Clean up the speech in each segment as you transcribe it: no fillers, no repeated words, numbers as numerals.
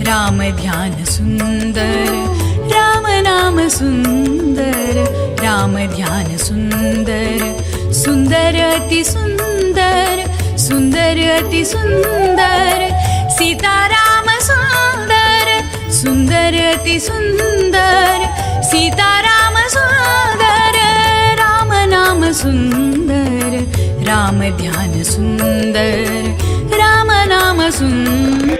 राम ध्यान सुंदर, राम नाम सुंदर, राम ध्यान सुंदर, सुंदर अति सुंदर, सुंदर अति सुंदर, सीताराम सुंदर, सुंदर अति सुंदर, सीताराम सुंदर, राम नाम सुंदर, राम ध्यान सुंदर, राम नाम सुंदर।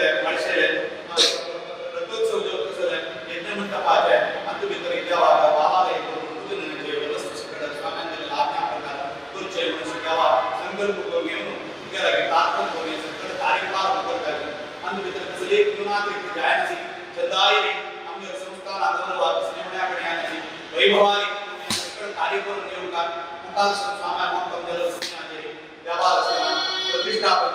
रथोत्सव जो कसले यज्ञमंडपाचे हातूंत भितर देवाक बाबाले पूजनाचे व्यवस्था सगळं स्वाम्यान आज्ञा प्रकार करचें म्हणून देवा संकल्प करून घेवन तुगे लागीं प्रार्थना करून सगळं कार्यभार करताले. हातूंत भितर कसले न्यूनात जायनासी, चंदाय आमच्या संस्थान गौरवाक स्नेहण्याकडे येनासी, वैभवानी सगळं कार्य करून घेवंक मुखार स्वाम्या मोक्कम देवाला प्रतिष्ठापन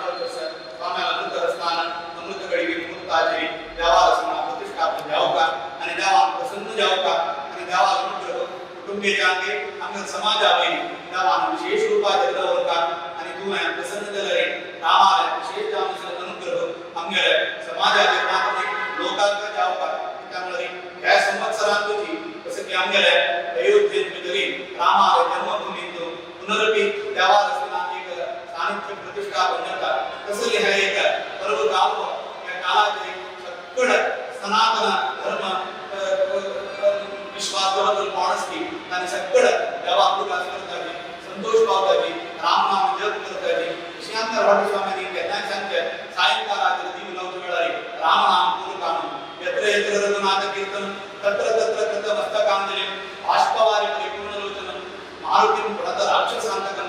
स्वाम्याला अमृत स्थान अमृत घडी मुहूर्ताचेर देवाला प्रतिष्ठापन जावका आणि देवान प्रसन्न जावका आणि देवाला अनुग्रह कुटुंबेच्या अंगे आमच्या समाजा वयली देवान विशेष रूपाचेर दवरका आणि तूं प्रसन्न जाल्यार रामाले विशेष जावन अनुग्रह आमगेले समाजाचेर मात्र न्ही लोकांक जावका. त्यामुळे ह्या संवत्सरांत तुजी जसं की आमगेले अयोध्येत भितरी रामाले जन्मभूमीत पुनरपी देवाला एक सानिध्य प्रतिष्ठापन जाता, तसले हे एक पर्व काल. या काळाचे सगळं सनातन धर्म विश्वास दवरलेलो कोण आसती आनी सगळं देवा उगास करताली, संतोष पावताली, रामनाम जप करताली. विषयांतर भट्ट स्वामी केन्नाय सांगचे, सायंकाळाचेर दिव लावच्या वेळार रामनाम पूर्वकाणून यत्र यत्र रघुनाथ कीर्तन तत्र तत्र कृत मस्तकांजली बाष्पवारी परिपूर्णलोचनम मारुतीं प्रणत राक्षसांतकं.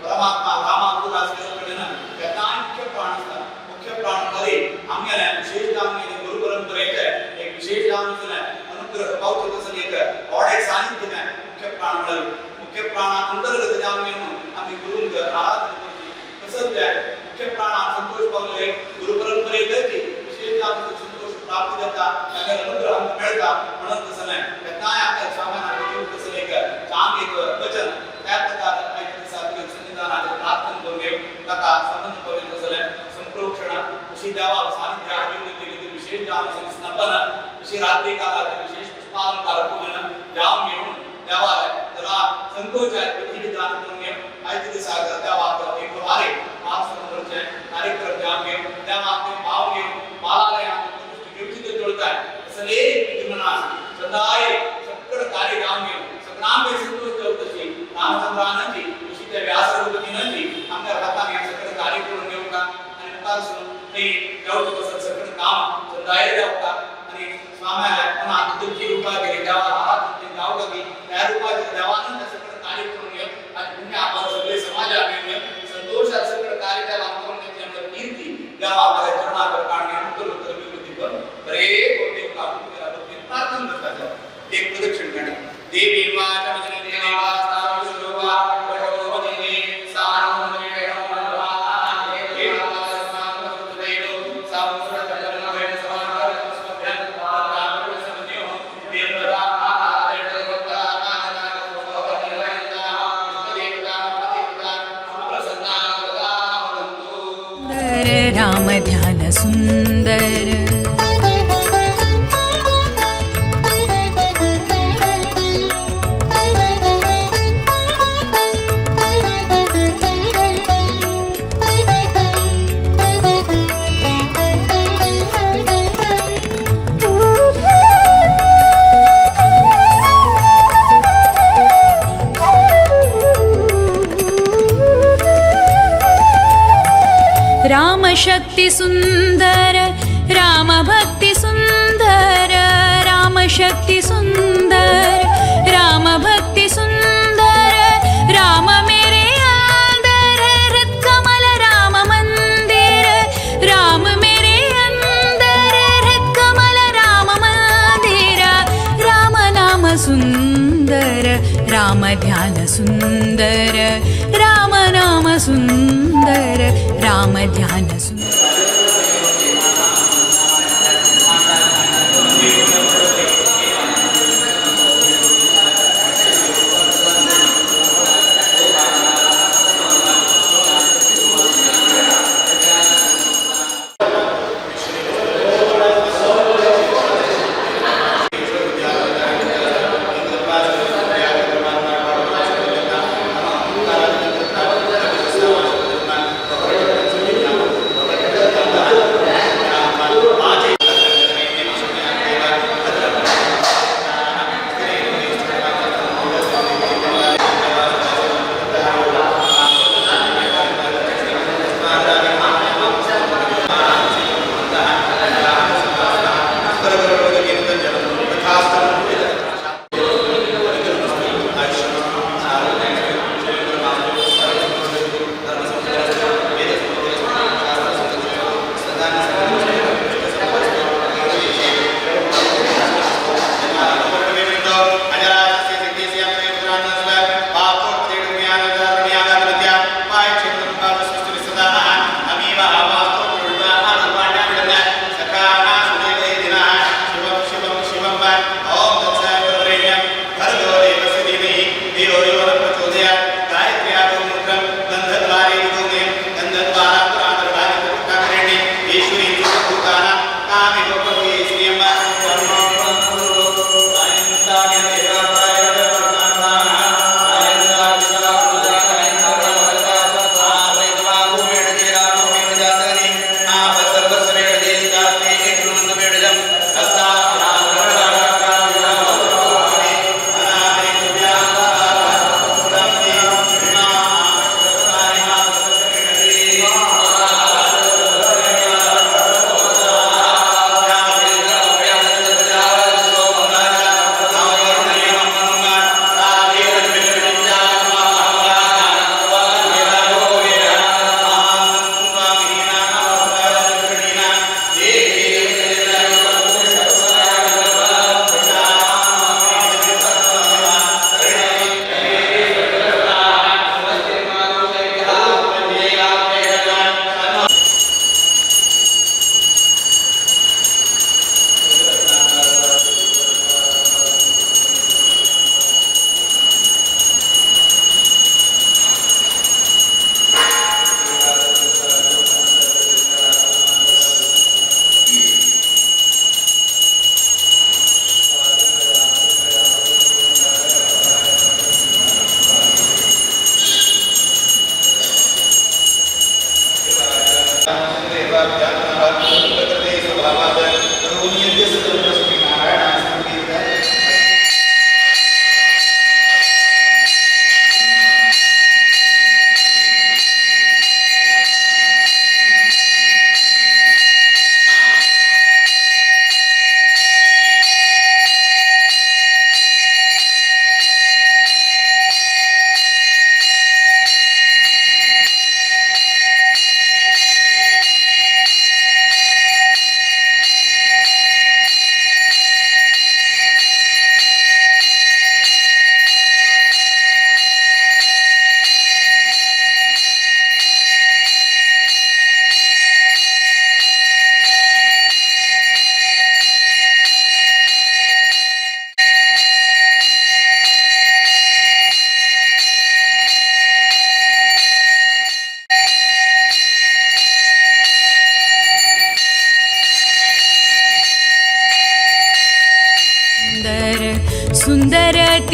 परमात्मा रामा उगास कडेन केन्नाय मुख्य प्राण आसता. मुख्य प्राण मध्ये आमगेले विशेष आमगेले गुरु परंपरेचे एक विशेष आमचें अनुग्रह पावचो तसं एक व्हड एक सानिध्य मुख्य प्राण म्हळ्यार. मुख्य प्राणा अंतर्गत जावन घेवन आमी गुरूंक आराधना करची, तसंच ते मुख्य प्राणान संतोष पावले, गुरु परंपरेक विशेष आमचो संतोष प्राप्त जाता, तागेलो अनुग्रह आमकां मेळटा. म्हणून तसलें केन्नाय आमच्या स्वाम्यान दिवंक तसलें एक चांग एक वचन त्या प्रकार आयज दिसा तुगे सन्निधानाचेर प्रार्थना करून घेवन ताका संबंद पवित्र तसलें संप्रोक्षण अशी देवा सानिध्य विशेष जावन स्नपन अशी रात्री काळाचे विशेष पुष्पालंकार पूजन जावन घेवन देवाला जरा संकोच विधी विधान करून घेवन आयज दिसाक देवाक एक वारे पाच नंबरचे कार्यक्रम जावन घेवन देवाक भाव घेवन बालालयात प्रतिष्ठा घेवची तर जुळताय तसले विधिमनास सदाय सगळं कार्य जावन घेवन सगळ्यांक संतोष जावं तशी रामचंद्रानची अशी त्या व्यासरूपतीनची आमच्या हातान हे सगळं कार्य करून घेवका आणि मुखार थंय जावचें तसं सगळं काम चंदाय जावका आणि स्वाम्याला पुन्हा तुमची रूपा केली देवाला आराधना जावका की त्या रूपाचे देवानं ते सगळं कार्य करून घेवन आणि पुण्य आपण सगळे समाजात घेऊन संतोषात सगळं कार्य त्याला करून घेतल्यामुळे कीर्ती देवा आपल्या चरणावर काढणे उत्तर उत्तर विभूती पण बरे करून देव प्रार्थना करतात. एक प्रदक्षिण करणे. देवी वाचा राम ध्यान सुंदर। राम शक्ति सुंदर, राम भक्ति सुंदर, राम शक्ति सुंदर, राम भक्ति सुंदर, राम मेरे अंदर हृद कमल राम मंदिर, राम मेरे अंदर हृद कमल राम मंदिर, राम नाम सुंदर, राम ध्यान सुंदर, राम नाम सुंदर, राम ध्यान सुंदर।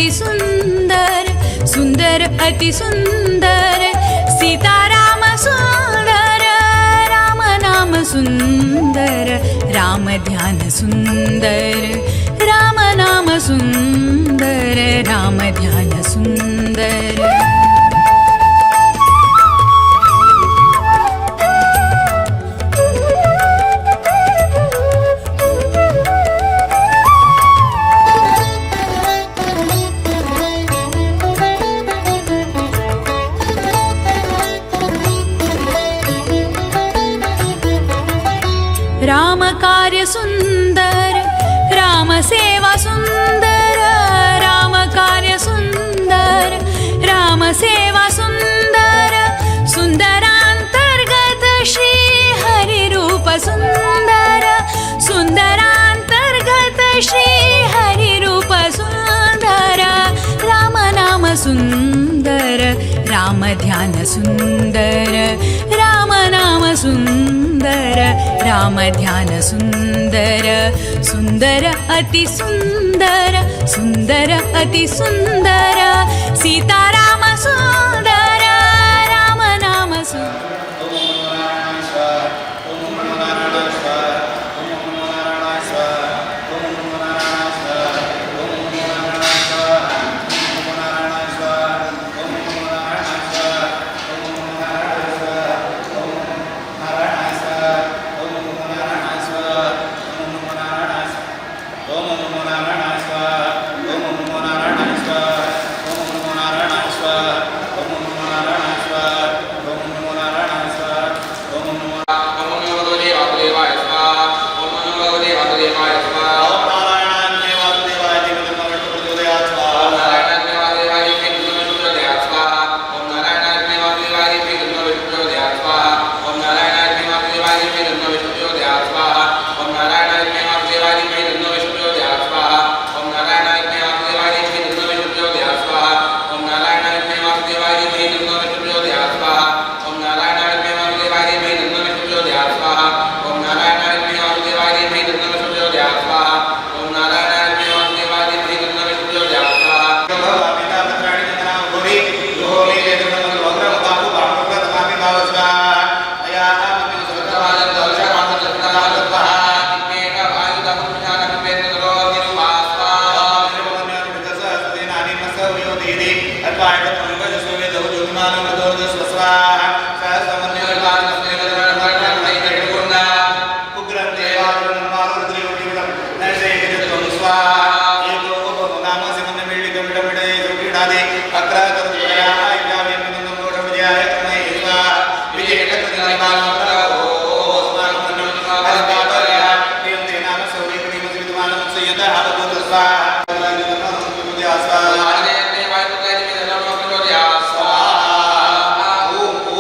अति सुंदर, सुंदर अति सुंदर, सीताराम सुंदर, राम नाम सुंदर, राम ध्यान सुंदर, राम नाम सुंदर, राम ध्यान सुंदर। राम कार्य सुंदर, राम सेवा सुंदर, राम कार्य सुंदर, राम सेवा सुंदर, सुंदरांतर्गत श्री हरि रूप सुंदर, सुंदरांतर्गत श्री हरि रूप सुंदर, राम नाम सुंदर, राम ध्यान सुंदर, राम नाम सुंदर, राम ध्यान सुंदर, सुंदर अति सुंदर, सुंदर अति सुंदर, सीताराम सुंदर, राम नाम सुंदर। ओम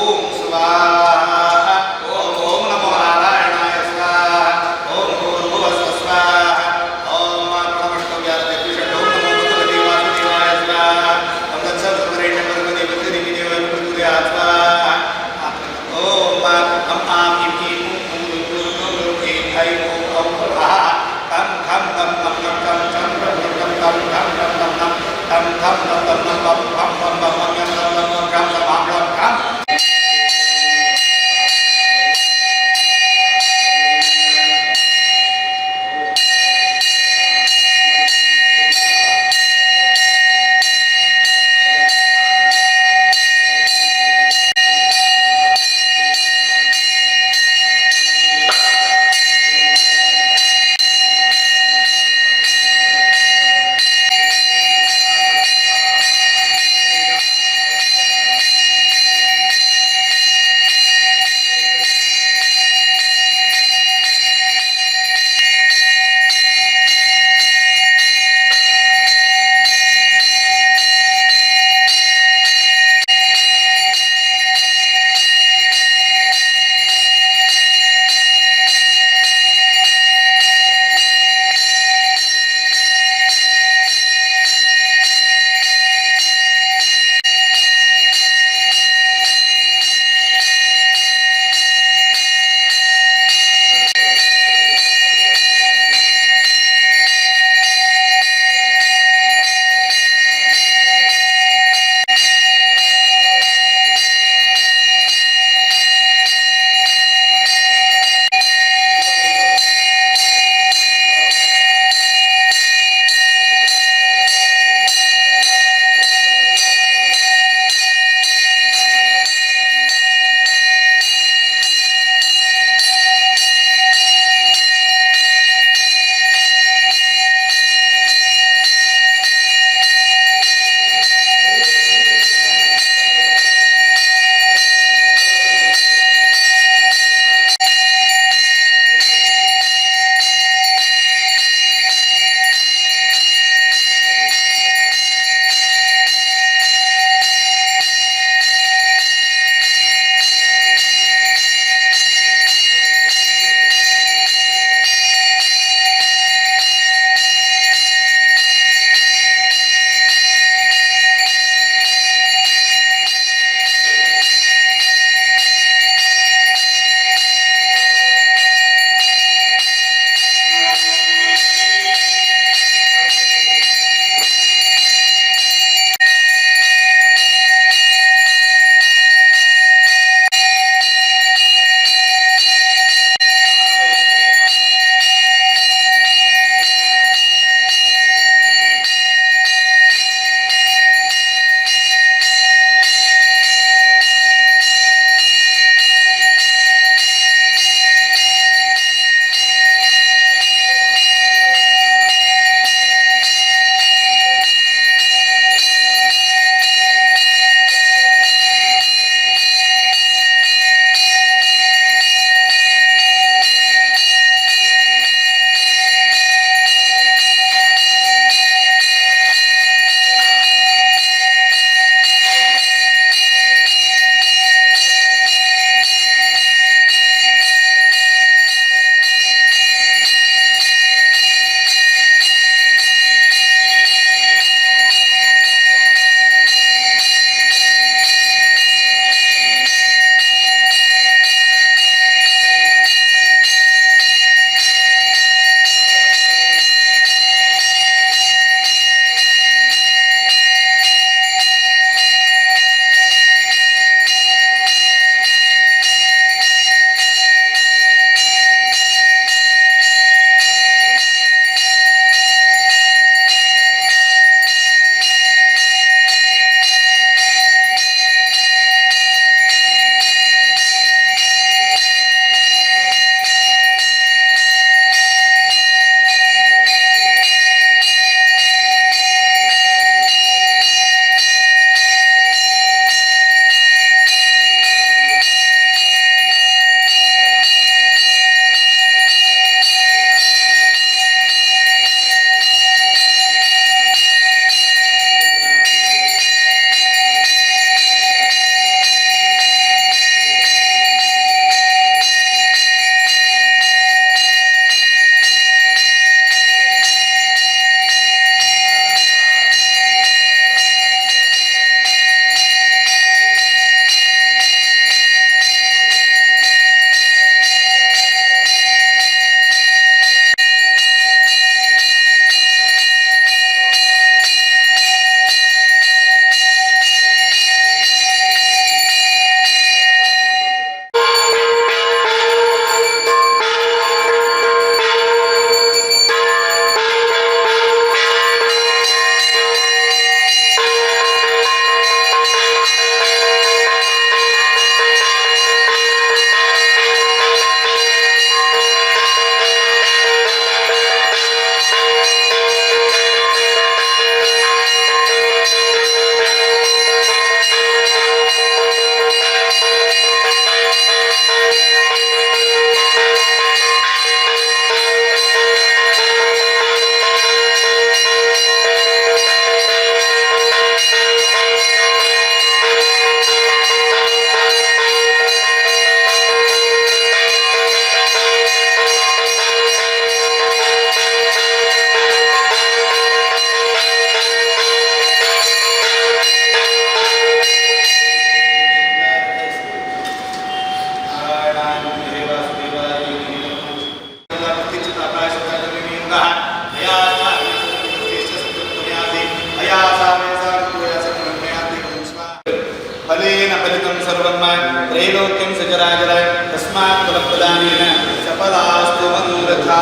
फलेन फलितं सर्वं त्रैलोक्यं सचराचर तस्मात् फलप्रदानेन सफलास्तु मनोरथा।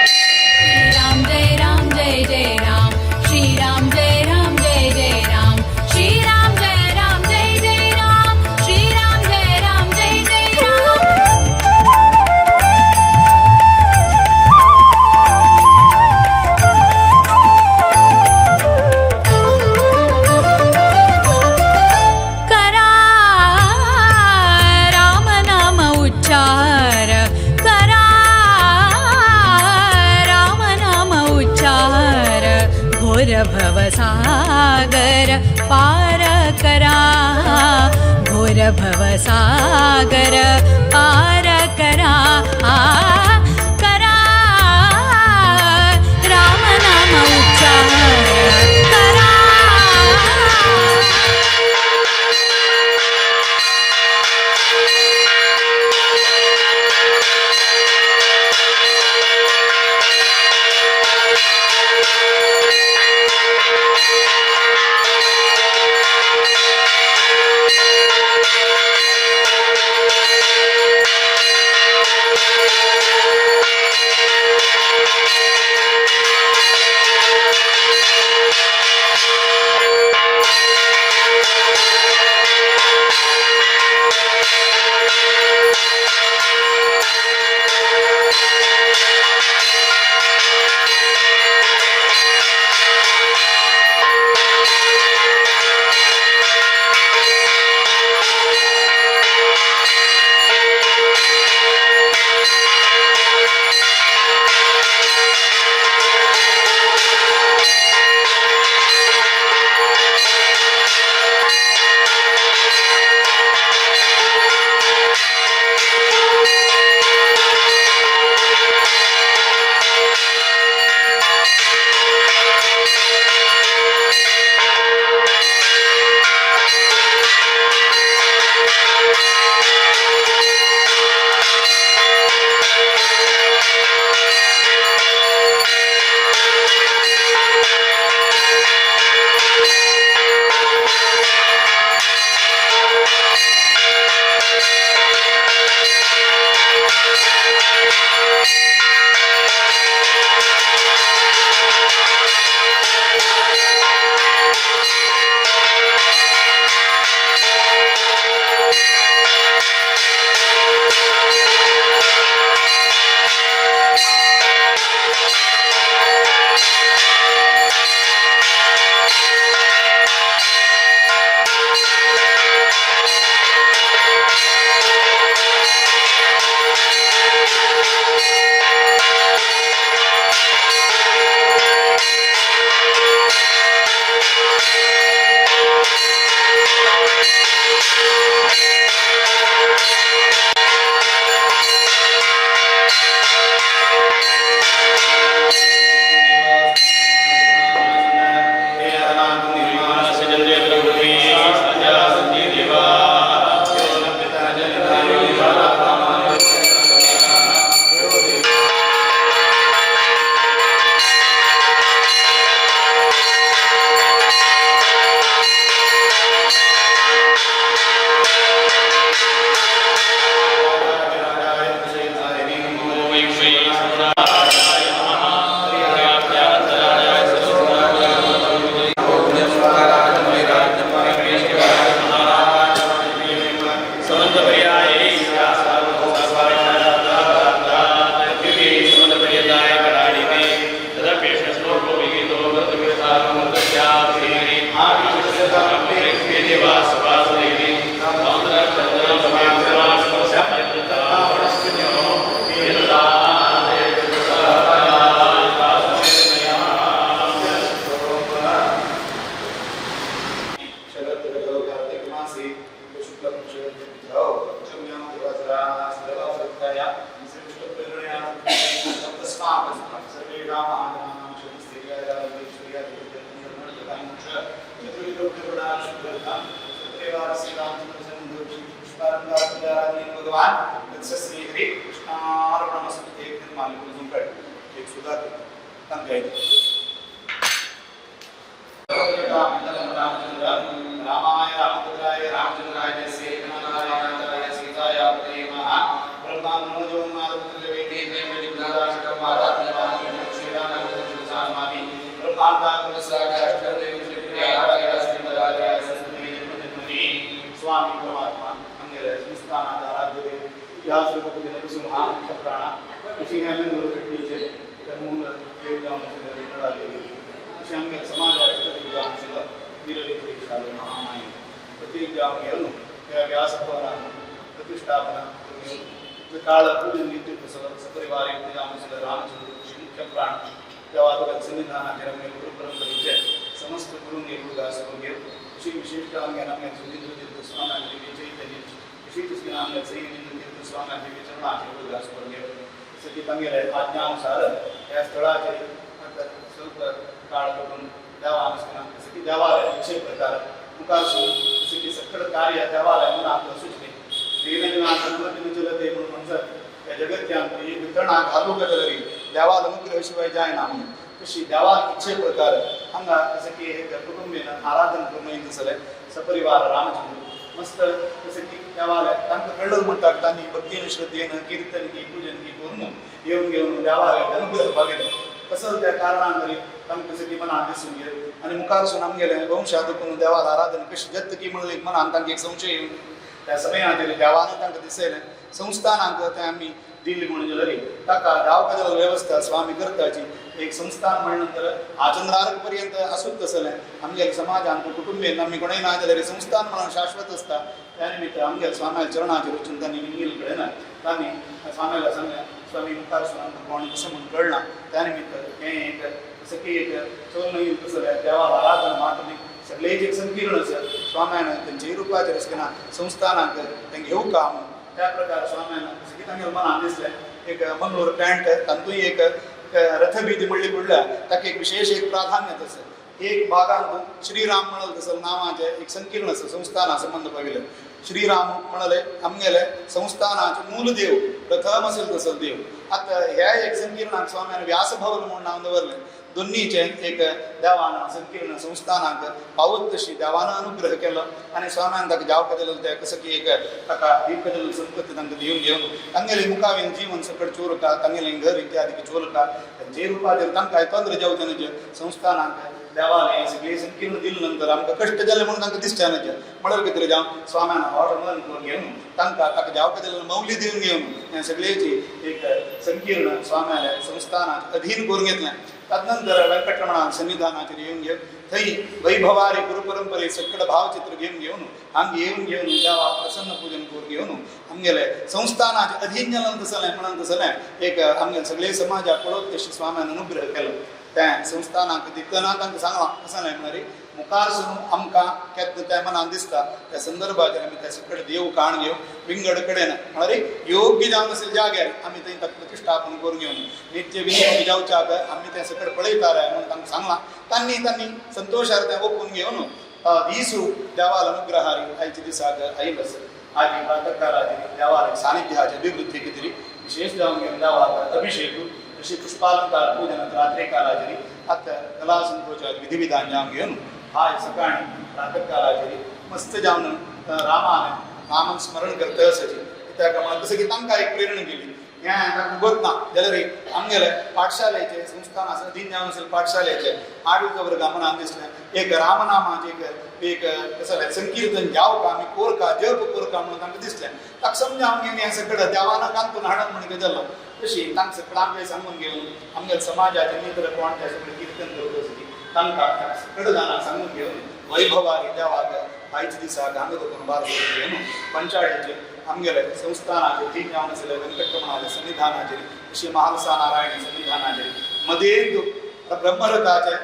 श्री राम जय राम जय जय राम, श्री राम जय राम जय जय राम, श्री राम जय राम जय जय राम, श्री राम जय राम जय जय राम। करा राम नाम उच्चार, करा राम नाम उच्चार, घोर भवसागर पार करा, घोर भवसागर पार करा, करा राम नाम उच्चार करा। भगवान श्री हरी कृष्णार्पणमस्तु. एक निर्माल्य पुजून काढ एक सुद्धा तांकां रामचंद्र रामाय रामभद्राय रामचंद्राय सेनाय सीताय पतये नमः. स्वामी परमात्मा आमगेले संस्थानात आराध्य देव इतिहास रघुपती नरसिंह मुख्य प्राण अशी हे आमी कट्टीचे मूल देव जावन आशिल्ले विठ्ठलादेवी अशें आमगे समाजाक देव जावन आशिल्लो वीरविद्वेषालो महामाय प्रत्येक जावन घेवन त्या व्यास भवनान प्रतिष्ठापना करून काळ पूजन नित्य सपरिवार जावन आशिल्लो रामचंद्र ऋषी मुख्य प्राण देवादोगां सन्निधानाचेर आमगे गुरु परंपरेचे समस्त गुरूंगेर उरगास करून घेवन अशी विशेष जावन घेवन आमगे सुनींद्र तीर्थ स्वामी दिव्य चैतन्य अशी तसली आमगे सैनिंद्र तीर्थ स्वामी दिव्य चरणाचेर उरगास करून घेवन जसं की तांगेले आज्ञानुसार ह्या स्थळाचेर आतां ಸ್ವಲ್ಪ काळ करून देवा जसं की देवालय इच्छे प्रकार मुखार जसं की सकळ कार्य देवालय म्हणून आमकां सुचले श्रीरंगनाथ चलते म्हणून म्हणतात त्या जगत्यांत एक तणा घालू कदलरी देवाल अनुग्रह शिवाय जायना म्हणून तशी देवाल इच्छे प्रकार हांगा जसं की एक कुटुंबेन आराधन करून येत आसलें सपरिवार रामचंद्र मस्त जसं की देवालय तांकां कळ्ळं म्हणटात तांणी भक्तीन श्रद्धेन कीर्तन की पूजन की करून येवन घेवन देवालय अनुग्रह भागयलो तसंच त्या कारणान तरी तांकां जसं की मनान दिसून गेलें आनी मुखार आमगेलें वंशा दुखून देवाल आराधन कशी जत्त की म्हणलें मनान तांकां एक संशय येवन त्या समयाचेर देवान तांकां दिसयलें संस्थानांक तें आमी दिल्ली म्हणून जाल्यार ताका जावका वेवस्था स्वामी करताची एक संस्थान म्हणले नंतर आचंद्रार्क पर्यंत आसूच तसलें आमगे समाजान कुटुंबेन आमी कोणूय ना जाल्यार संस्थान म्हणून शाश्वत आसता. त्या निमित्त आमगे स्वाम्या चरणाचेर वचून तांणी निल कडेन तांणी स्वाम्याला सांगलें स्वामी मुखार आमकां कोण कसो म्हूण कळना. त्या निमित्त हें एक जसं की एक चलून येईल तसलें देवाक आराधन मात्र न्ही सगळेच एक संकीर्ण आसा स्वाम्यान तेंचे रुपाचेर आसतना संस्थानाक तें घेवका म्हणून त्या प्रकार स्वाम्यान जसं की तांगेल्या मनान दिसलें एक मंगळूर पॅन्ट तातूंय एक रथबीज म्हणली पडल्या ताका एक विशेष एक प्राधान्य आसा. एक भागांत श्रीराम म्हणल तसं नांवाचें एक संकीर्ण आसा संस्थाना संबंद पाविल्लें श्रीराम म्हणले आमगेले संस्थानाचे मूल देव प्रथम असेल तसं देव. आतां ह्या एक संकीर्णाक स्वाम्यान व्यासभवन म्हणून नांव दवरलें. दोन्हीचें एक देवान संकीर्ण संस्थानाक पावत तशी देवान अनुग्रह केलो आनी स्वाम्यान ताका जावका दिलें तें कसं की एक ताका दीर्घ दिलें संपत्ती तांकां दिवन घेवन तांगेलें मुखावें जीवन सकट चोरका तांगेलें घर इत्यादी चोरका जे रुपाचेर तांकां तंत्र जावचें न्हय संस्थानाक देवालय सगळें संकीर्ण दिले नंतर आमकां कश्ट जाले म्हणून तांकां दिसचें न्हय म्हणल्यार कितें जावं स्वाम्यान व्हड मन करून घेवन तांकां ताका जावका दिलें मौली दिवन घेवन हें सगळेची एक संकीर्ण स्वाम्याले संस्थानाक अधीन करून घेतलें. तदनंतर वेंकटरमणान सन्निधानाचेर येवन घेवन थंय वैभवारी गुरुपरंपरे सकड भावचित्र घेवन घेवन हांगा येवन घेवन देवाक प्रसन्न पूजन करून घेवन आमगेले संस्थानाचे अधीन जालें तसलें म्हणून तसलें एक आमगेले सगळे समाजाक पळोवप तशी स्वाम्यान अनुग्रह केलो. त्या संस्थानाक दितना तांकां सांगलां कशें म्हणल्यार मुखार सून आमकां केन्ना त्या मनान दिसता त्या संदर्भाचेर आमी त्या सकड देव काण घेवन विंगड कडेन म्हणल्यार योग्य जावन आशिल्ल्या जाग्यार आमी थंय ताका प्रतिष्ठापन करून घेवन नित्य विनियोग जावच्याक आमी तें सकड पळयता म्हणून तांकां सांगलां. तांणी तांणी संतोशार तें ओपून घेवन दीसू देवाल अनुग्रहारी आयच्या दिसाक आयिल्लो आसा. आजी प्रातःकालाचेर देवाल सानिध्याचे अभिवृद्धी कितें विशेष जावन घेवन देवाक अभिषेक तशी पुष्पालंकार पूजन रात्रिकालाचेर आतां कला संतोषाचे विधिविधान जावन घेवन हाय सकाळी प्रातःकालाचेर मस्त जावन रामान नामन स्मरण करता आसाची कित्याक म्हणल्यार जसं की तांकां एक प्रेरणा केली हें तांकां गोत ना जाल्यार आमगेले पाठशालेचे संस्थान आसा अधीन जावन आशिल्ले पाठशालेचे आठवीच्या वर्गा मनान दिसलें एक रामनामाचें एक एक कसलें संकीर्तन जावका आमी कोरका जप कोरका म्हणून तांकां दिसलें. ताका समजावन घेवन हें सगळें देवान कांतून हाडून म्हण कितें जालो तशी तांकां सगळें आमचें सांगून घेवन आमगेले समाजाचे मित्र कोण ते सगळें कीर्तन करता आसली तांकां सगळें जाणां सांगून घेवन वैभवारी देवाक आयच्या दिसाक हांगा करून बार घेवन पंचाळीचे आमगेले संस्थानाचे तीन जावन आशिल्ले वेंकटरमणाचे सन्निधानाचेर श्री महालसा नारायण सन्निधानाचेर मदेंदु ब्रह्मरथाचे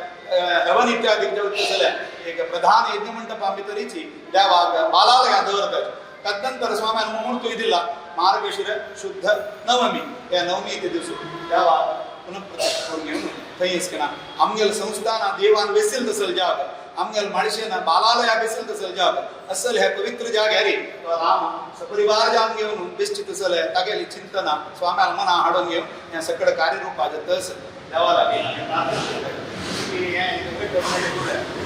हवन इत्यादी तसले एक प्रधान यज्ञमंडपा भितरीची देवाक बालालयां दवरतात. तदनंतर स्वाम्यान मुहूर्त दिला मार्गशिर शुद्ध नवमी त्या नवमी ते दिवस देवाक पुनः प्रतिष्ठा करून घेवन थंय आमगेले संस्थाना देवान वेसील तसले जाग आमगेल माळशेन बालालया बेसल तसल जाग असल हे पवित्र जाग्यारी तो राम सपरिवार जावन घेवन बेश्टी तसले तागेली चिंतना स्वाम्याला मना हाडून घेवन हें सगळें कार्यरुपाचें तस देवा लागीं आमी प्रार्थना करता की हें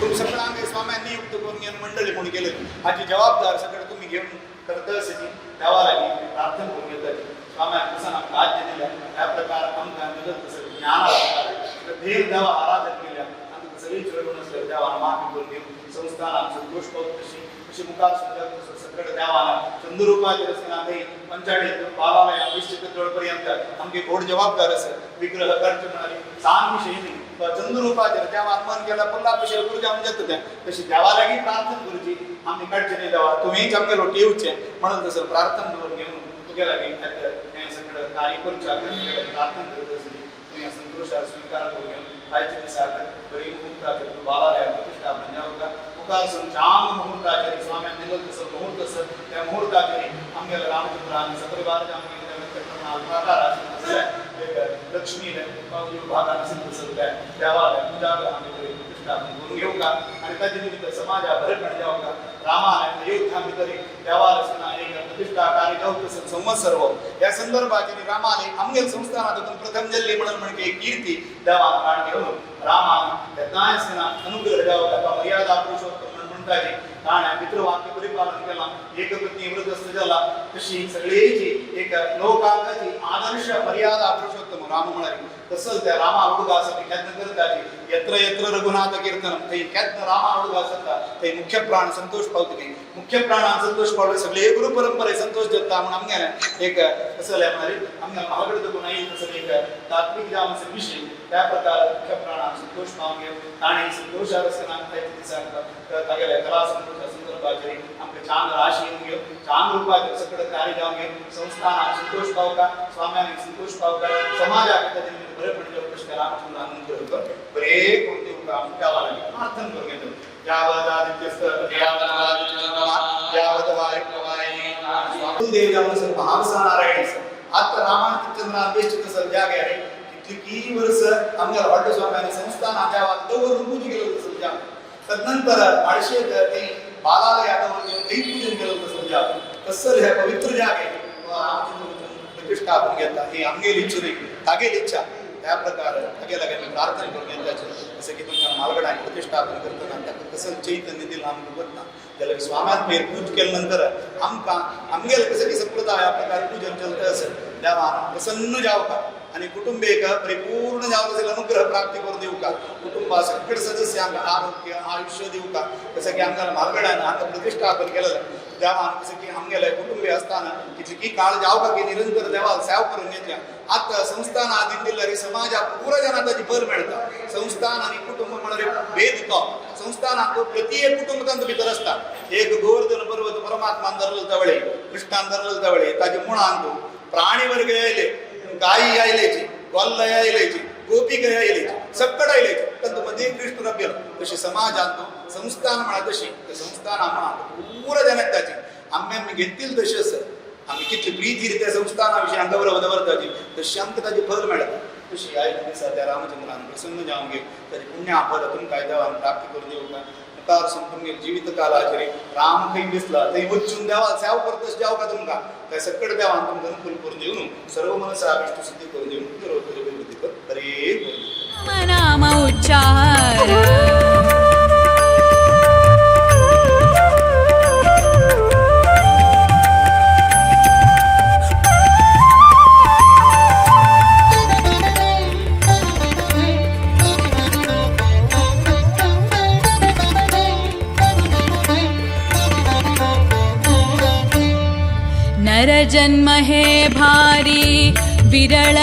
तुमी सगळ्यांक स्वाम्यान नियुक्त करून घेवन मंडळी म्हूण केले हाची जबाबदार सगळें तुमी घेवन करता ती देवा लागीं आमी प्रार्थना करून घेताली. स्वाम्यान कसं आमकां आज्ञा दिल्या त्या प्रकार आमकां दिलं तसं ज्ञाना श्रद्धेन देवा आराधन केल्या आमकां सगळी चळवण आसल्यार देवान माफी करून घेवन संस्थानाक संतोष पावत तशी अशी मुखार सुद्दां सगळं देवान चंद्रुपाचेर आसतना थंय पंचाडीत बालालया निश्चित पर्यंत आमगे घोड जबाबदार आसा विग्रह काडचे म्हणाली सान विशय न्ही चंद्रुपाचेर देवान मन केला पल्ला पशे गुरुजाम जाता तें तशी देवा लागीं प्रार्थना करूची आमी काडचें न्ही देवा तुमीच आमगे लोट येवचें म्हणून तसं प्रार्थना दवरून घेवन तुगे लागीं हें सगळं कार्य करूच्या प्रार्थना करत आसली तुवें संतोषार स्वीकार करून घेवन आयच्या दिसाक बरी मुहूर्ताचेर बालालया प्रतिष्ठापन जावका मुखार चांग मुहूर्ताचेर स्वाम्यान दिलो तसो मुहूर्त आसा त्या मुहूर्ताचेर आमगेल्या रामचंद्रान सपरिवार आमगे प्राकार आशिल्लें एक लक्ष्मी भागान आशिल्लें तसो त्या देवालय पूजा आमी बरी प्रतिष्ठापन करून घेवका आनी ताजे निमित्त समाजा बरेपण जावका रामान अयोध्या भितर देवालय आसतना एक प्रतिष्ठा कार्य जावता तसो संवत्सर हो ह्या संदर्भाचेर रामाने आमगेल संस्थानात प्रथम जल्ली म्हणून म्हणजे एक कीर्ती देवान काण घेवन रामान तेन्नाय आसतना अनुग्रह जावका तो मर्यादा पुरुषोत्तम म्हणून म्हणटाली ताणें पितृवाक्य परिपालन केलां एकपत्नी व्रतस्थ जाला तशी सगळेची एक लोकांची आदर्श मर्यादा पुरुषोत्तम राम म्हणाली तसंच त्या रामा उडगा आसा केन्ना करताची यत्र यत्र रघुनाथ कीर्तनम थंय केन्ना रामा उडगा आसता थंय मुख्य प्राण संतोष पावतली मुख्य प्राणान संतोष पावले सगळे गुरु परंपरे संतोष जाता म्हणून आमगे एक कसं म्हणाली आमगे म्हागड दखून येईल तसं एक तात्विक जावन आसा विशय त्या प्रकार मुख्य प्राणान संतोष पावन घेवन ताणें संतोषार आसतना दिसाक तागेल्या कला संतोषा संदर्भाचेर आमकां छान राशी येवन घेवन छान रुपाचेर सगळें कार्य जावन घेवन संस्थानाक संतोष पावका स्वाम्याक संतोष पावका समाजाक ताजे निमित्त बरेपण जावं तशें रामचंद्र अनुग्रह कर बरे करून दिवका देवा लागीं प्रार्थना करून घेता. यावदादित्यस्त यावद वायुप्रवाहिनी कुलदेव जावन आसा महावसा नारायण आसा आतां रामाचंद्रान बेश्ट तसो जाग्यार कितली वर्स आमगेल्या व्हडल्या स्वाम्यानी संस्थान देवाक दवरून पूजा केलो तसो जाग तदनंतर माळशेत ते बालालया दवरून घेवन थंय पूजन केलं तसं जाग तसं ह्या पवित्र जागे रामचंद्र प्रतिष्ठापन घेता ही आमगेली इच्छा नाही तागेली इच्छा त्या प्रकार तागे लागीं आमी प्रार्थना करून घेताचे जसं की तुमकां मालगडांक प्रतिष्ठापन करतना ताका कसं चैतन्य दिलां आमकां वतना जाल्यार स्वाम्यान मेर पूज केले नंतर आमकां आमगेले कसं की संप्रदाया प्रकार पूजन चलता असेल देवान प्रसन्न जावका आणि कुटुंबेक परिपूर्ण जावं असेल अनुग्रह प्राप्ती करून दिवका कुटुंबा सगळे सदस्यांक आरोग्य आयुष्य दिवका जसं की आमकां मालगडान हांगा प्रतिष्ठापन केलें देवान कसं की आमगेले कुटुंबी असताना कितली काळ जावका की निरंतर देवाक सेवा करून घेतल्या आतां संस्थान आदीन दिल्यार समाजाक पुरो जाणां ताची भर मेळटा. संस्थान आनी कुटुंब म्हळ्यार भेद तो संस्थानात प्रति एक कुटुंब तांचो भितर आसता. एक गोवर्धन पर्वत परमात्मान धरलो तवळे कृष्णान धरलो तवळे ताजे मुळांत प्राणी वर्ग येयले गायी आयलेची गोल्ल आयलेची गोपिका आयलेची सगळं आयलेची तांतूं मदीं कृष्ण रब्यल तशी समाजांत संस्थान म्हळ्यार तशी ते संस्थान आमकां पुरो जाणांक ताची आमी आमी घेतील तशी आसा आमी कितली प्रिती त्या संस्थाना विशीं गौरव दवरताची तशी आमकां ताची फल मेळटा. तशी आयच्या दिसा त्या रामचंद्रान प्रसन्न जावन घेवन ताची पुण्य फल तुमकां देवान प्राप्ती करून दिवका मुखार सून तुमगेले जिवीत कालाचेर राम खंय दिसला थंय वचून देवाक सेवा करतश जावका तुमकां त्या सगळं देवान तुमकां अनुकूल करून दिवन सर्व मनसा अभिष्ट सिद्धी करून दिवन उत्तरोत्तर अभिवृद्धी कर बरे करून राम नाम उच्चार. नरजन्म हे भारी विरळ,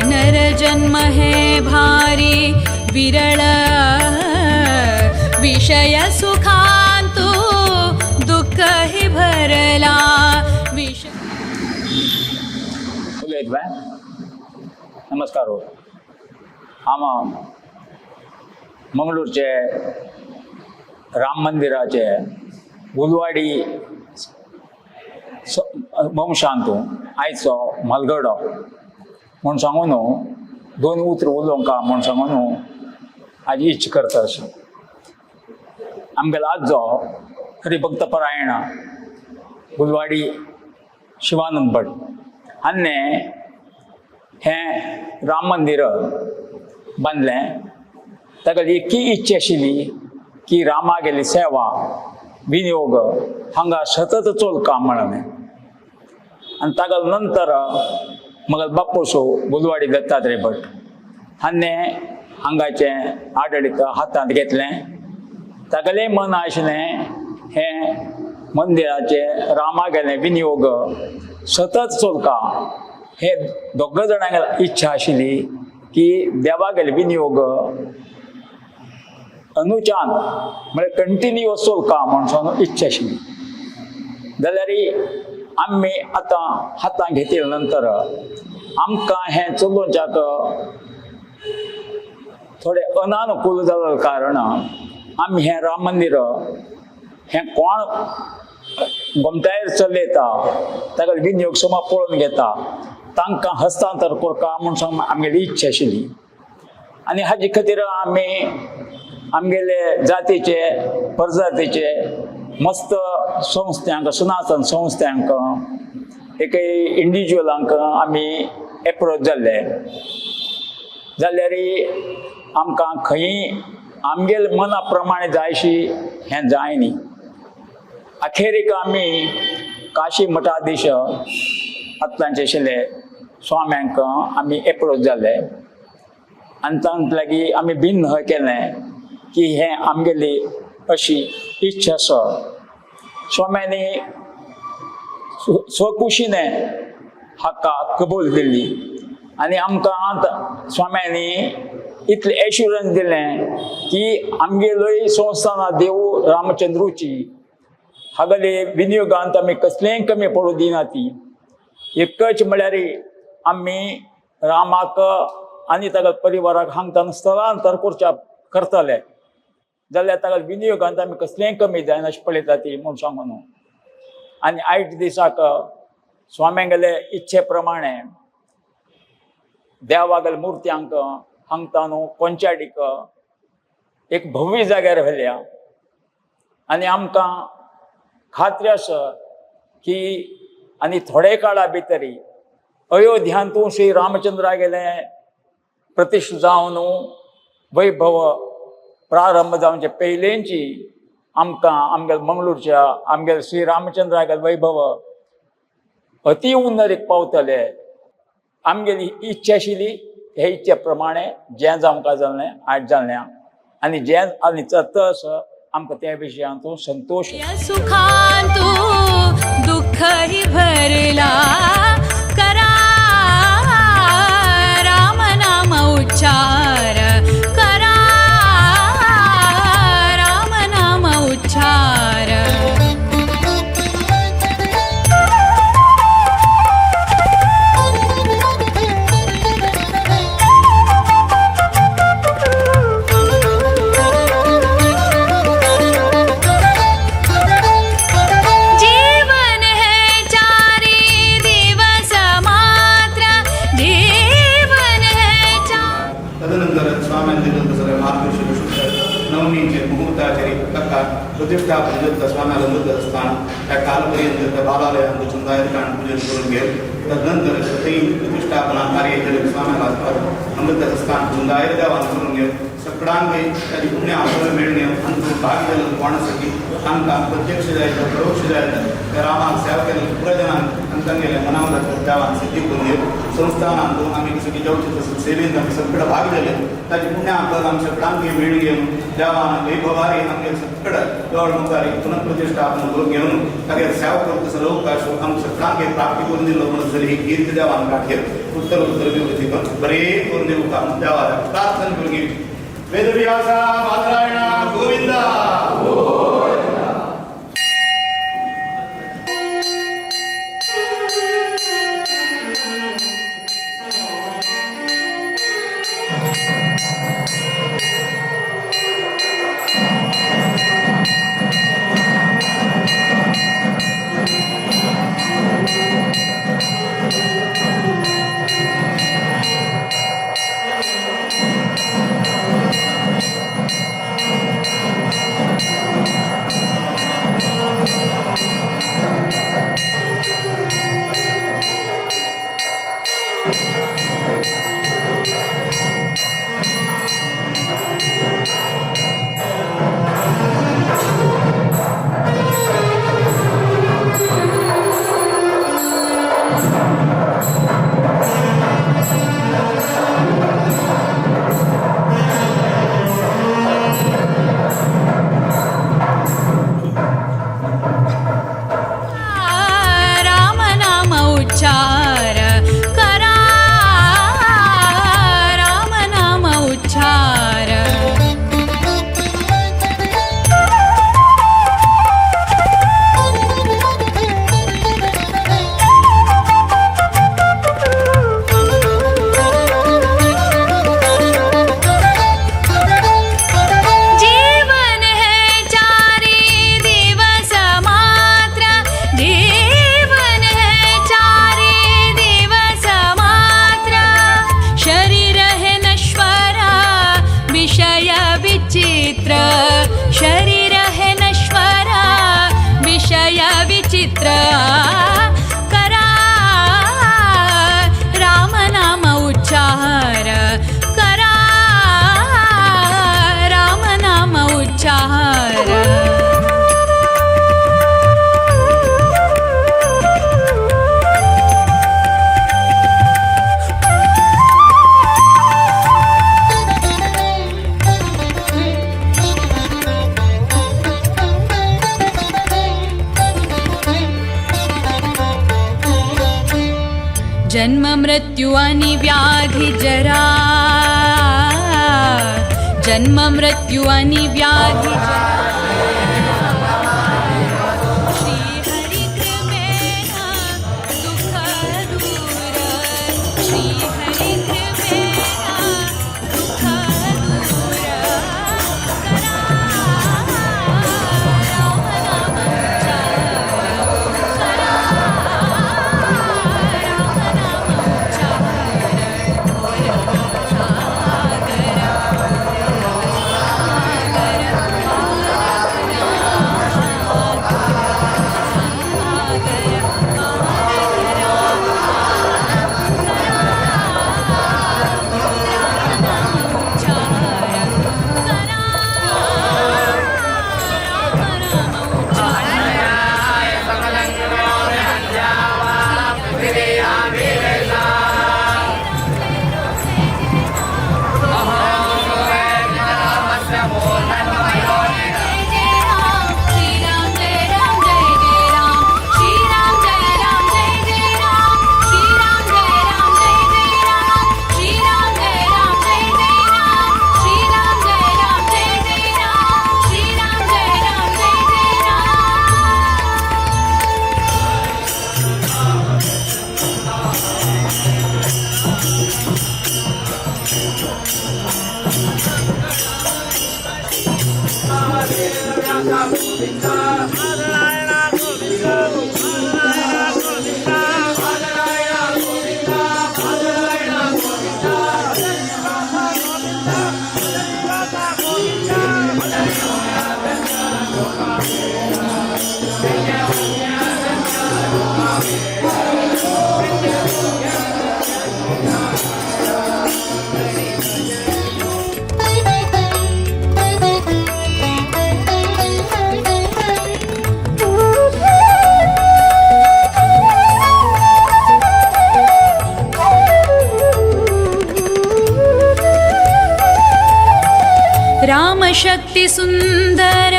नरजन्म हे भारी विरळ, विषय सुखांतु दुःख हि भरला विष. उलयत बाय. नमस्कार हो. आमा मंगळूरचे राम मंदिराचे गुलवाडी वंशांतू आयचो म्हालगडो म्हूण सांगून न्हू दोन उतरां उलोवंक म्हूण सांगून न्हू हाजी इच्छा करता अशें. आमगेलो आजो हरिभक्त परायण गुलवाडी शिवानंद भट हाणें हें राम मंदिर बांदलें. ताका एकही इच्छा आशिल्ली की रामागेली सेवा विनियोग हांगा सतत चलता म्हणून. आनी ताका नंतर मगेलो बापूसो गुलवाडी दत्तात्रय भट हाणें हांगाचें आडळीत हातांत घेतलें. तागेलें मन आशिल्लें हें मंदिराचें रामागेलें विनियोग सतत चलता. हे दोग जाणांक इच्छा आशिल्ली की देवागेले विनियोग अनुचान म्हळ्यार कंटिन्युअस चलता म्हणून इच्छा आशिल्ली. जाल्यार आमी आतां हातांत घेतले नंतर आमकां हें चलोवच्याक थोडें अनानुकूल जाल्ले कारण आमी हें राम मंदिर हें कोण गोमटायर चलयता ताका विनियोग समा पळोवन घेता तांकां हस्तांतर करता म्हूण सांग आमगेली इच्छा आशिल्ली. आनी हाजे खातीर आमी आमगेले जातीचे परजातीचे मस्त संस्थांक सनातन संस्थांक एक इंडिविज्युअलांक आमी एप्रोच जाल्ले. जाल्यार आमकां खंयी आमगेले मना प्रमाणे जायशी हें जाय न्ही. अखेरीक आमी काशी मठाधीश आतांचे आशिल्ले स्वाम्यांक आमी एप्रोच जाले आनी तांचे लागीं आमी भिन्न हय केलें की हें आमगेली अशी इच्छा आसा. स्वाम्यांनी स्वखुशीने हाका कबूल दिल्ली आनी आमकां स्वाम्यांनी इतलें एश्युरन्स दिलें की आमगेलोय संस्थाना देव रामचंद्रूची हागले विनियोगांत आमी कसलेंय कमी पडूं दिना. ती एकच म्हळ्यार आमी रामाक आनी ताका परिवाराक हांगतान स्थलांतर करच्या करतले जाल्यार ताका विनियोगांत आमी कसलेंय कमी जायना अशें पळयता ती म्हूण सांगून. आनी आयज दिसाक स्वाम्यांगेले इच्छे प्रमाणे देवागेले मुर्त्यांक हांगता न्हू कोंचाडीक एक भव्य जाग्यार व्हेल्या. आनी आमकां खात्री आसा की आनी थोडे काळा भितरी अयोध्यांतू श्री रामचंद्रा गेले प्रतिष्ठा जावन वैभव प्रारंभ जावचे पयलेंची आमकां आमगेले मंगळूरच्या आमगेले श्री रामचंद्रा गेले वैभव अती उन्नतीक पावतले. आमगेली इच्छा आशिल्ली हे इच्छे प्रमाणे जें जावंक जालें आयज जालें आनी जें आनी तस आमकां त्या विशयांतून संतोश. सुखांतु दुःखही भरला करा राम नाम उच्चार करा राम नाम उच्चार. जीवन है चारी दिवस मात्र जीवन है चार. तदनंतर स्वाम्यान दिलं सगळं मार्गदर्शन शुद्ध नवमीचे मुहूर्ताचेरी ताका प्रतिष्ठापन जाता स्वाम्याला मृत स्थान त्या कालपर्यंत त्या बालालयांत चंदायकान पूजन करून घेत तदनंतर थंय प्रतिष्ठापना कार्य केलें स्वाम्याला अमृत स्थान चुंदायर देवान करून घेत सगळ्यांक ताजी पुण्य आपल्याला मेळणे आनी भाग जालें कोणासाठी तांकां प्रत्यक्ष जायत परोक्ष जायत त्या रामाक सेवा केल्या पुरा जणांक आनी तांगेले मनावला देवान सिद्धी करून घेत संस्थानांत आमी सगळी जावचे तसं सेवेंत आमी सगळं भाग जाले ताजी पुण्य आपल्याला आमी सगळ्यांक मेळून घेवन देवान वैभवारी आमगे सगळं दोळ मुखारी पुनঃप्रतिष्ठापन करून घेवन तागेर सेवा करता तसो अवकाश आमकां सगळ्यांक प्राप्ती करून दिलो म्हणून जर ही कीर्ती देवान काडली उत्तर उत्तर अभिवृद्धी करून बरें करून दिवका देवाक प्रार्थना करून घेवची. वेदव्यासा बादरायण गोविंदा. राम नाम उच्चार करा, राम नाम उच्चार. जीवन है चारी दिवस मात्र, जीवन है चारी दिवस मात्र. शरीर है नश्वर विषय विचित्र, शरीर है नश्वर विषय विचित्र. करा राम नाम उच्चार करा, राम नाम उच्चार. जन्म मृत्यु आणि व्याधी जरा, जन्म मृत्यु आणि व्याधी जरा. श्री हरी कृपेन दुःख दूर, श्री हरी कृपेन दुःख दूर. करा राम नाम उच्चार करा, राम नाम उच्चार. सागर सागर श्रीराम जय राम जय जय राम, श्रीराम जय राम जय जय राम, श्रीराम जय राम जय जय राम, श्रीराम जय राम जय जय राम, श्रीराम जय राम जय जय राम, श्रीराम जय राम जय जय राम. राम शक्ति सुंदर,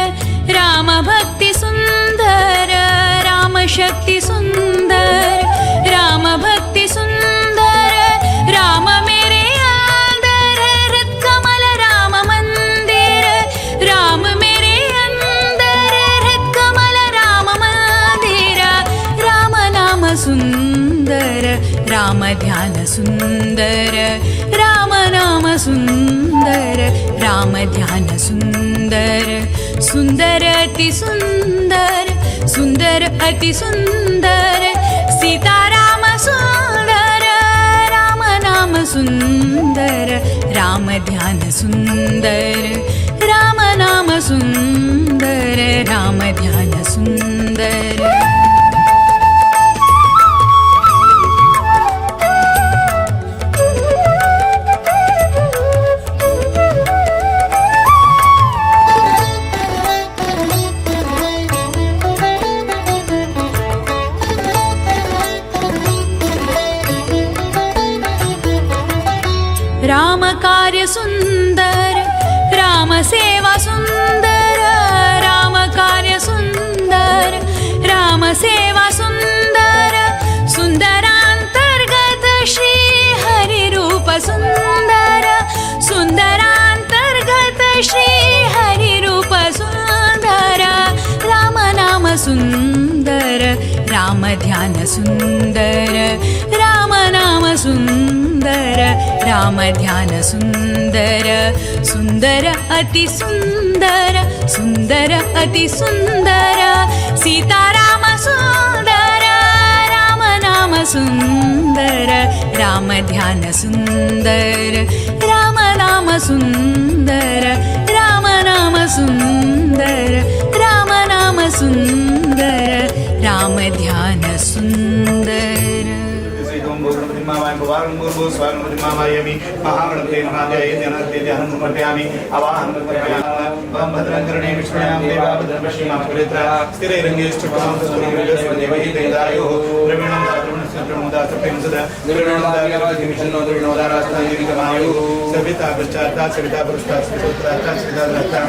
राम भक्ति सुंदर, राम शक्ति सुंदर, राम भक्ति सुंदर. राम मेरे अंदर हृद कमल राम मंदिर, राम मेरे अंदर हृद कमल राम मंदिर. राम नाम सुंदर, राम ध्यान सुंदर, राम नाम सुंदर, राम ध्यान सुंदर. सुंदर अति सुंदर, सुंदर अति सुंदर, सीताराम सुंदर, राम नाम सुंदर, राम ध्यान सुंदर, राम नाम सुंदर, राम ध्यान सुंदर. राम कार्य सुंदर, राम सेवा सुंदर, राम कार्य सुंदर, राम सेवा सुंदर, सुंदरांतर्गत श्री हरि रूप सुंदर, सुंदरांतर्गत श्री हरि रूप सुंदर, राम नाम सुंदर, राम ध्यान सुंदर, राम नाम सुंदर, राम ध्यान सुंदर, सुंदर अति सुंदर, सुंदर अति सुंदर, सीताराम सुंदर, राम नाम सुंदर, राम ध्यान सुंदर, राम नाम सुंदर, राम नाम सुंदर, राम नाम सुंदर, राम ध्यान सुंदर। सविता पश्चात्तात् सविता पुरस्तात् सवितोत्तरात्तात् सविता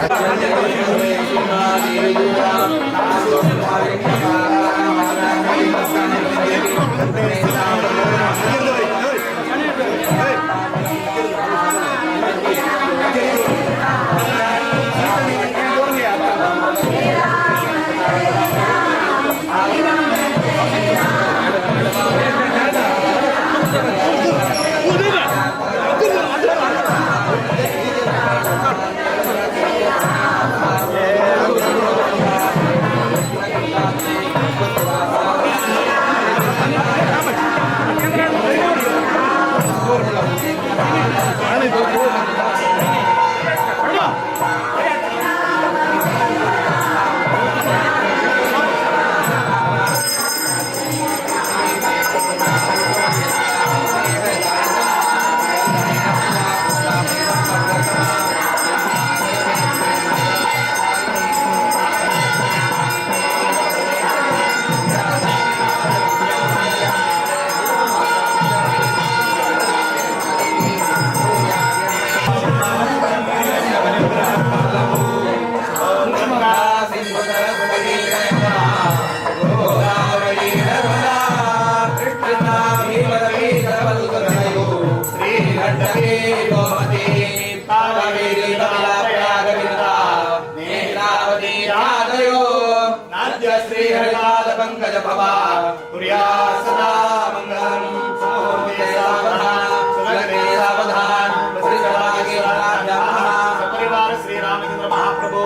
श्रीरामचंद्र महाप्रभो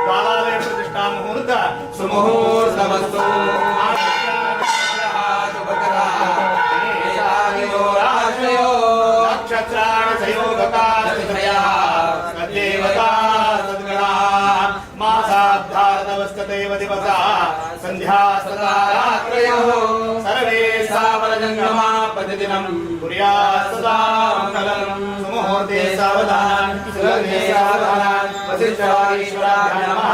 बालालय प्रतिष्ठा मुहूर्त सुमुहूर्तमस्तु। नक्षत्राणसयोगकादेवता सद्गणा मासाद्धारतवस्तदैव दिवसा संध्या सदा रात्रयोः सर्वे सावरजङ्गमा प्रतिदिनं कुर्यात् सदा मङ्गलं। सुमुहूर्ते सावधान सुलग्ने सावधान वसिष्ठारीश्वराभ्य नमः।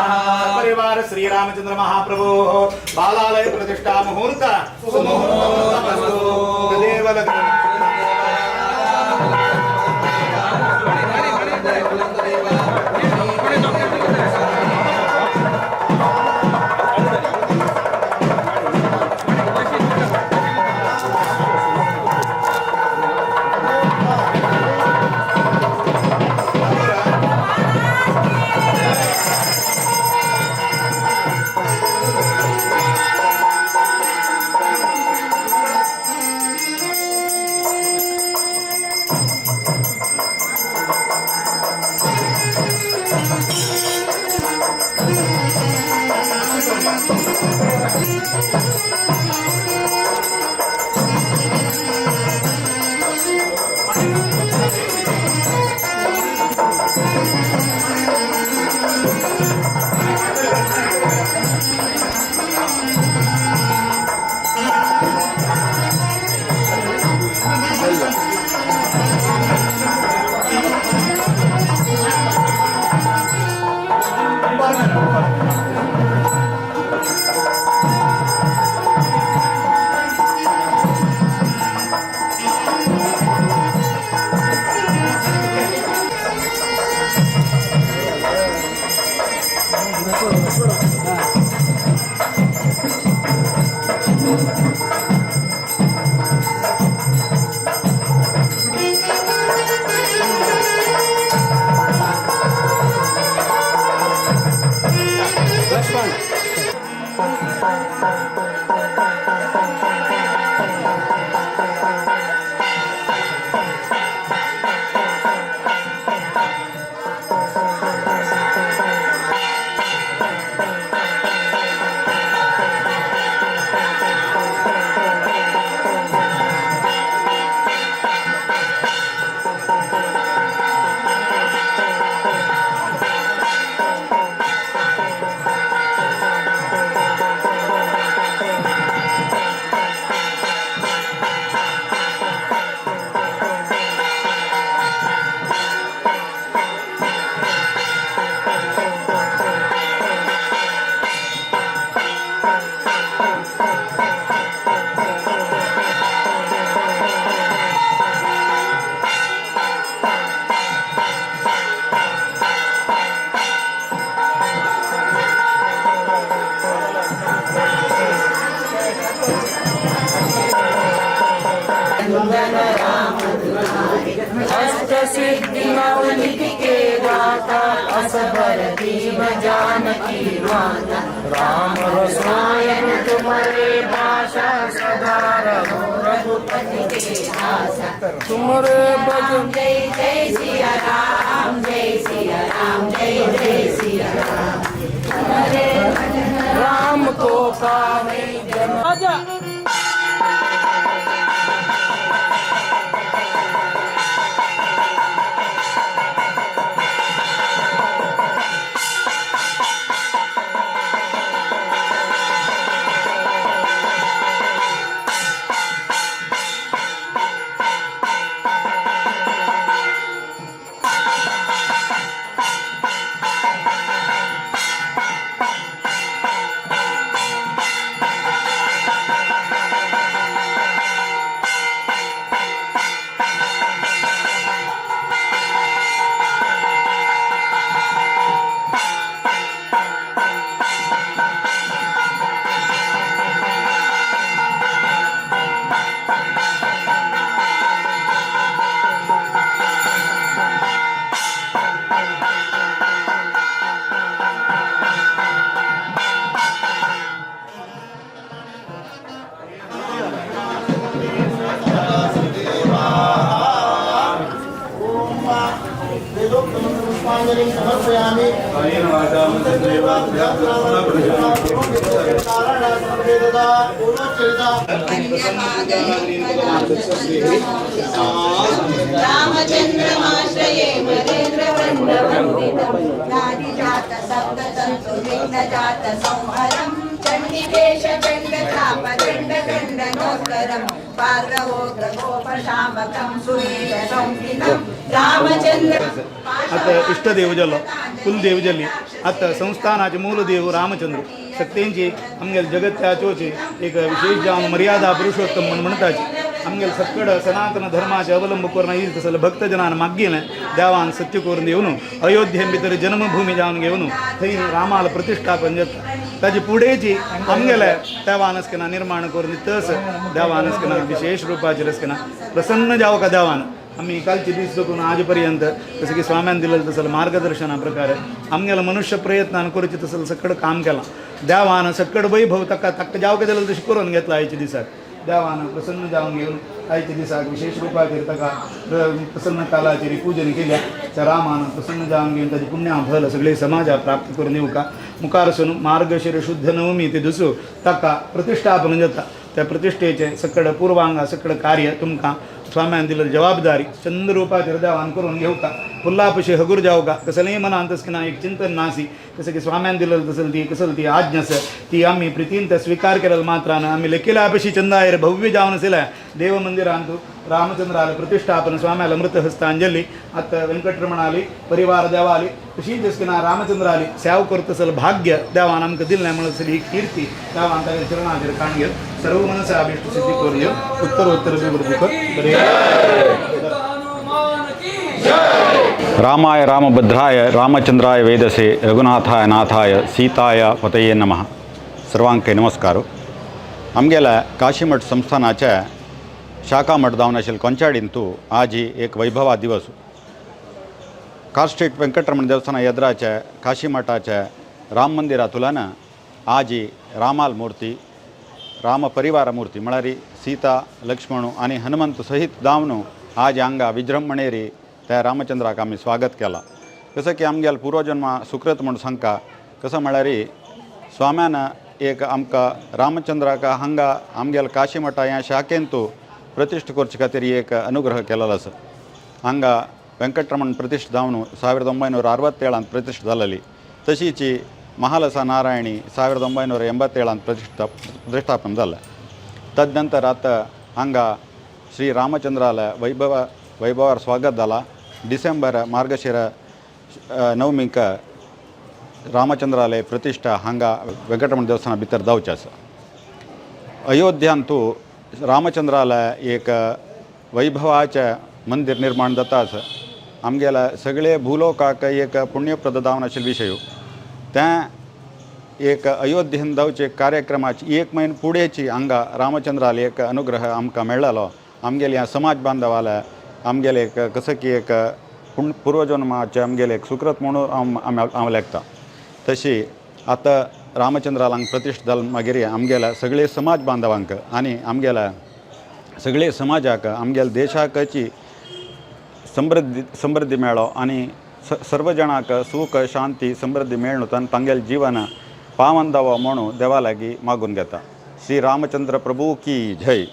परिवार श्री रामचंद्र महाप्रभो बालालय प्रतिष्ठा मुहूर्त सुमुहूर्तमस्तु। तदेव लग्न नंदन राम दुलारे। अष्ट सिद्धि नवनिधि के दाता, असबर दीन जानकी माता। राम रसायन तुम्हारे पासा, सदा रहो रघुपति के दासा। तुम्हारे भजन। जय जय सिया राम, जय सिया राम, जय जय सिया राम। तुम्हारे भजन राम को पावे जन। पुष्पांजलिं समर्पयामि। रामचन्द्रमाश्रये मरेन्द्र वन्दवन्दितं, नारिजात सप्ततन्तु विघ्नजात संहरं, चण्डिकेश चण्डचाप चण्डचण्डनोत्तरं, पार्वोग्रगोपशामकं सुवीर संहितं रामचन्द्र। आता इष्टदेव जालो, कुलदेव जाली, आतां संस्थानाचे मूल देव रामचंद्र सक्तेंची आमगेले जगत्याचोचे एक विशेष जावन मर्यादा पुरुषोत्तम म्हण म्हणटाचे। आमगेले सक्कड सनातन धर्माचे अवलंब करून येईल तसले भक्तजनान मागीले देवान सत्य करून येवन अयोध्ये भितर जन्मभूमी जावन घेवन थंय रामाल प्रतिष्ठापन जाता। ताजे फुडेंची आमगेले देवान आसतना निर्माण करून तस देवान आसतना विशेष रुपाचेर आसतना प्रसन्न जावका देवान। आम्ही कालचे दीस जगून आजपर्यंत जसं की स्वाम्यान दिलेलं तसं मार्गदर्शना प्रकारे आमगेला मनुष्य प्रयत्नान करूचे तसं सकड काम केलां। देवान सकड वैभव ताका ताका जावका दिलें तशें करून घेतला। आयच्या दिसाक देवान प्रसन्न जावन घेवन आयच्या दिसाक विशेष रुपाचेर ताका प्रसन्न कालाचेर पूजन केल्या। त्या रामान प्रसन्न जावन घेवन ताजी पुण्या फल सगळे समाजा प्राप्त करून दिवका। मुखार सून मार्गशीर शुद्ध नवमी ते दुसरो ताका प्रतिष्ठापन जाता। त्या प्रतिष्ठेचे सकड पूर्वांगा सकड कार्य तुमकां स्वाम्यान दिलेली जबाबदारी चंद्ररूपाचेर देवान करून घेवका। फुल्लापशी हगूर जावका, कसलेंय मनांत तसकें एक चिंतन नासी, जसं की स्वाम्यान दिलेलं तसं ती कसल ती आज्ञा आसा ती आमी प्रितीन ते स्वीकार केलेलं मात्रान आमी लेखिला पशी चंदायर भव्य जावन आशिल्ल्या देव मंदिरांतु रामचंद्राले प्रतिष्ठापन स्वाम्याला मृतहस्तांजली। आतां व्यंकटरमणाली परिवार देवाली तशीच जसं रामचंद्राली सेवा करतसल भाग्य देवान आमकां दिलें म्हणून ही कीर्ती देवान ताच्या चरणाचेर काण घेवन सर्व मनसा अभिष्ट सिद्धी करून घेवन उत्तर उत्तर अभिवृद्धी कर बरें। रामाय रामभद्राय रामचंद्राय वेदसे रघुनाथाय नाथाय सीताय पतये नमः। सर्वांक नमस्कार। आमगेल्या काशीमठ संस्थानाच्या शाखा मठ जावन आशिल्ल्या कोंचाडींतू आज एक वैभवा दिवस। कार स्ट्रीट वेंकटरमण देवस्थान एदराच्या काशीमठाच्या राम मंदिरांतल्यान आज रामाल मूर्ती, राम परिवार मूर्ती म्हळ्यार सीता, लक्ष्मण आनी हनुमंत सहित जावन आज हांगा विजृंभणेरी त्या रामचंद्राक आमी स्वागत केलां। जसं की आमगेले पूर्वजन्मा सुकृत म्हूण सांगता, कसो म्हळ्यार स्वाम्यान एक आमकां रामचंद्राक हांगा आमगेले काशीमठा ह्या शाखेंतू प्रतिश्ठा करचे खातीर एक अनुग्रह केलेलो आसा। हांगा वेंकटरमण प्रतिष्ठा जावन 1967 प्रतिष्ठा जालेली, तशीच महालसा नारायणी 1987 प्रतिष्ठापन जालें। तदनंतर आतां हांगा श्री रामचंद्राला वैभवार स्वागत जाला। डिसेंबर मार्गशीर नवमीक रामचंद्राले प्रतिष्ठा हांगा वेंकटरमण देवस्थाना भितर जावचें आसा। अयोध्यांतू रामचंद्राला एक वैभवाचें मंदीर निर्माण जाता आसा। आमगेल्या सगळे भूलोकाक एक पुण्यप्रद जावन आशिल्लो विशय तें एक अयोध्येन जावचे कार्यक्रमाची एक म्हयनो फुडेंची हांगा रामचंद्राले एक अनुग्रह आमकां मेळ्ळलो। आमगेल्या समाज बांधवाले आमगेले एक कसं की एक पूण पूर्वजन्माचे आमगेले एक सुकृत म्हणून हांव लेखता. तशी आतां रामचंद्रालांक प्रतिश्ठा जाल मागीर आमगेल्या सगळे समाज बांधवांक आनी आमगेल्या सगळे समाजाक, आमगेल्या देशाकची समृद्धी समृद्धी मेळो आनी सर्व जणांक सूख, शांती, समृद्धी मेळ्ळू आनी तांगेलें जीवन पावन जावो म्हणून देवा लागीं मागून घेता. श्री रामचंद्र प्रभू की जय.